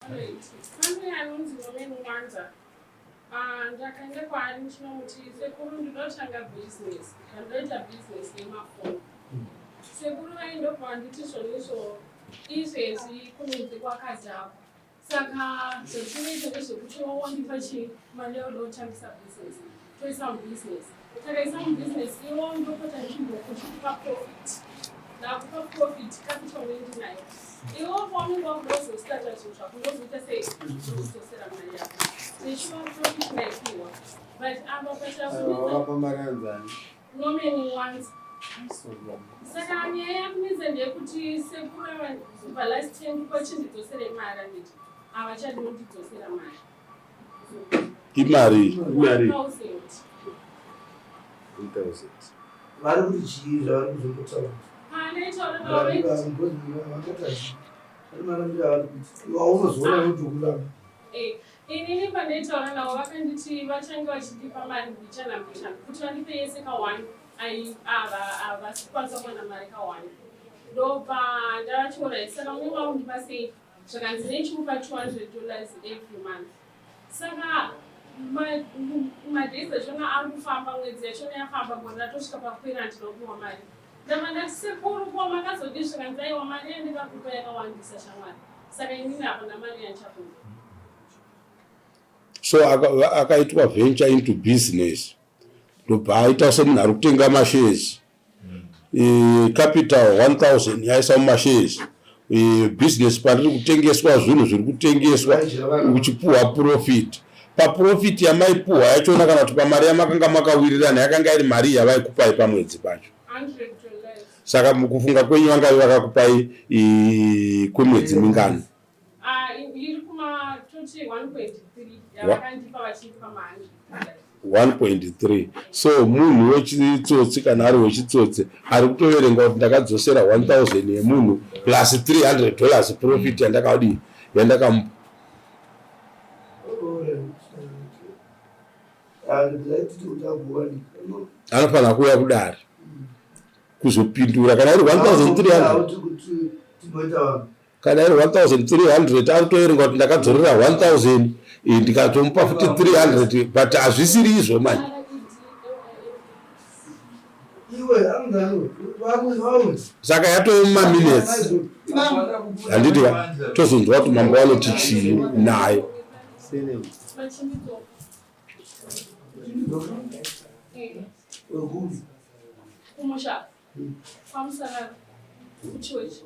Pane anonzi Norman Mwanza. Ah, ndakaenda kwaari ndichinomuti sekuru ndinotanga business ndandoita business yemafoni. Sekuru vaindobva vanditi zvonizvo izvezvi kunze kwakadhakwa. Saka zvatinoita ndezvekuti wandipa chii mari yauda kutangisa business toisa mubusiness takaisa mubusiness iwo ndopota ndichimbokuchipa profit ndakupa profit capital nendinayo iwo paunenge wakuda kuzostarta zvinhu zvako ndozoita sei ndokudzosera mari yako nechiwa profit ndaipiwa but apa pachawapa mari yanzani Norman Wanza saka nyaya yakunetsa ndeyekuti sekuru ava kubva last year ndikochindidzosere mari anditi havachadi kundidzosera mari Imari, imari. 1000. 1000. Vari kuti chii zvavari kuzombotaura? Pandaitaura navo vaiti Waunozoona notokuramba. Eh, inini pandaitaura navo vakanditi vachange vachindipa mari mbichana mbichana kuti vandipe yese ka1 havasi kukwanisa kuwana mari ka1 ndobva ndavachiona saka munenge makundipa sei zvakanzi nechimupa $200 every month saka madays achona ari kufamba mwedzi yachona yafamba gore ratosvika pakupera handina kupiwa mari ndabva ndati sekuru ko makazodii zvikanzi aiwa mari yandikakupa yakawandisa shamwari saka inini hapana mari yandichakupa. So akaitwa venture into business ndobva aita semunhu ari kutenga mashares e, capital 1000 yaisa mumashares e, business pariri kutengeswa zvinhu zviri kutengeswa uchipuhwa profit paprofit yamaipuhwa yachona kana kuti pamari yamakanga makawirirana yakanga iri mari yavaikupai pamwedzi pacho saka mukufunga kwenyu vangave vakakupai kwemwedzi mingani? Ah, iri kuma toti 1.3 yavakandipa vachindipa ma 100. 1.3 so munhu wechitsotsi kana ari wechitsotsi ari kutoverenga kuti ndakadzosera 1000 yemunhu plus $300 profit yandakadii yandakamupa. Anofanira kuuya kudare kuzopindura kana iri 1300 kana iri 1300 anotoverenga kuti ndakadzorera 1000 ndikatomupa futi 300 but hazvisiri izvo manje. Saka yatove mumaminutes handiti ka tozonzwa kuti mambo vanoti chii naye. Kumusha kwamusarara kuchechi.